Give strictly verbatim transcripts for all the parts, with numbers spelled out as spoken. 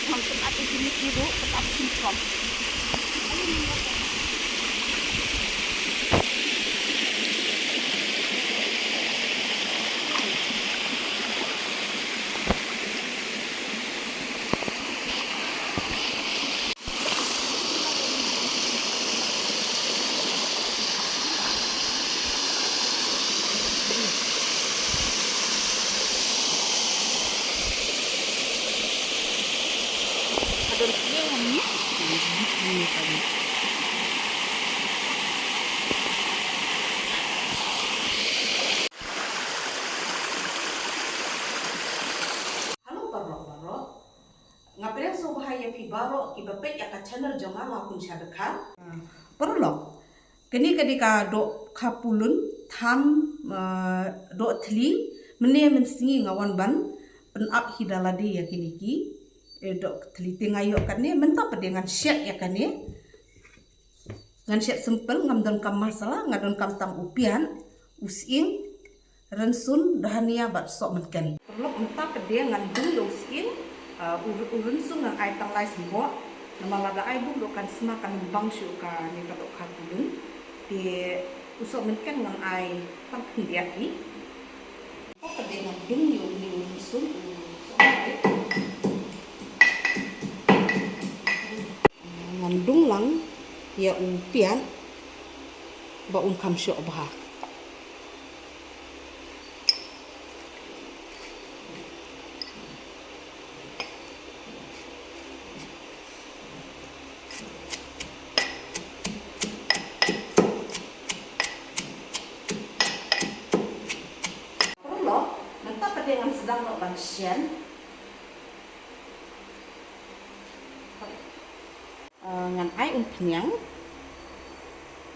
Pynap ïa kine ki ruh, pynap ïa kine ki ruh. Hello paralok baroh. Nga pdiang sngewbha ïa phi baroh kiba peit ïa ka channel jong nga Laiphew Sha Dkhar. Paralok, kane ka dei ka dohkha pulun than, eh, doh thli. Mynne mynsngi nga wan ban pynap hi da lade ïa kine ki, eh, doh thli. Te nga ïoh kane, mynta pat de ngan shet ïa kane. Ngan shet simple, ngam donkam masala, nga donkam tang u piat, u sying, rynsun, dhania bad sohmynken. Paralok, mynta pat de ngan dung ïa u sying, ah, u, u rynsun ngan ai tang lai symboh. Namar lada ai bun ruh kan sma, kan bang shuh kane ka dohkha pulun. Te u sohmynken ngan ai tang khyndiat hi. Mynta pat de ngan dung ïa une u rynsun, u sohmynken. Ngan dung lang ïa u piat ba un kham shoh bha. Paralok, mynta pat de ngan sdang noh ban shet. Ah, ngan ai umphniang.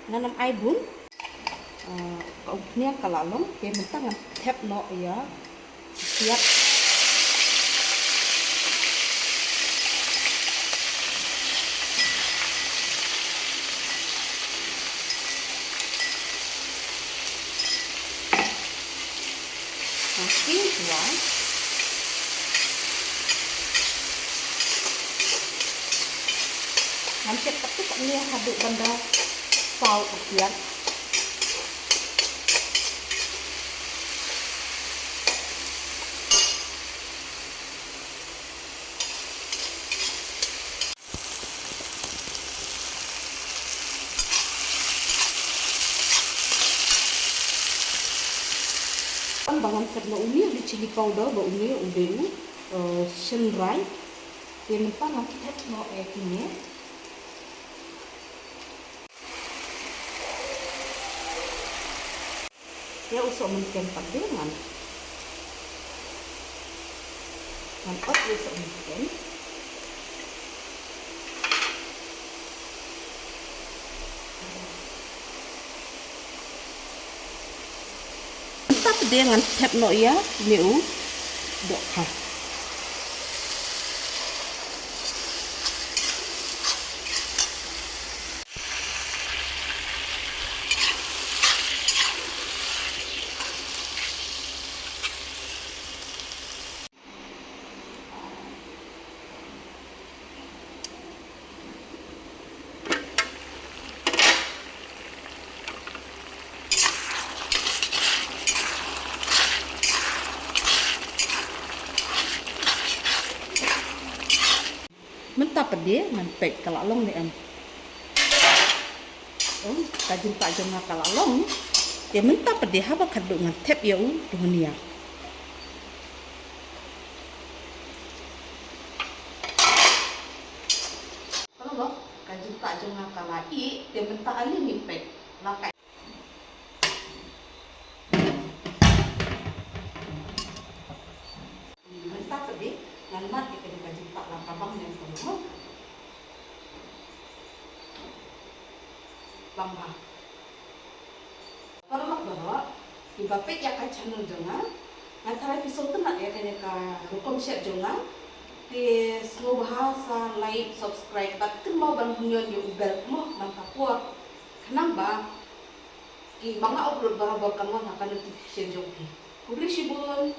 Ngan ym ai bun. Ah, ka umphniang ka la long, te mynta ngan thep noh ïa u piat. Ngan shu wai. Ngan shet katto katne haduh ban da saw u piat. Wan ba ngan thep noh une u dei chilli powder, ba une u dei u, eh, shynrai. Te mynta ngan thep noh ïa kine. Ïa u sohmynken pat de ngan, ngan ot ïa u sohmynken. Mynta pat de ngan thep noh ïa une u dohkha. Mynta pat de ngan peit ka la long ne em. Oh, ka jingtah jong nga ka la long. Te mynta pat de haba khadduh ngan thep ïa u dhania. Paralok, ka jingtah jong nga ka la ih, te mynta ale ngin peit. La kai. Mynta pat de ngan mad ïa ka jingtah la ka bang ne em. Bang bha. Paralok baroh kiba peit ïa ka channel jong nga, nga tharai phi sngewtynnat ïa kane ka rukom shet jong nga. Te sngewbha sa like, subscribe bad kynmaw ban hynñiew ïa u bell mo man ka por, khnang ba kiba nga upload barabor kan wan ha ka notification jong phi. Khublei shibun.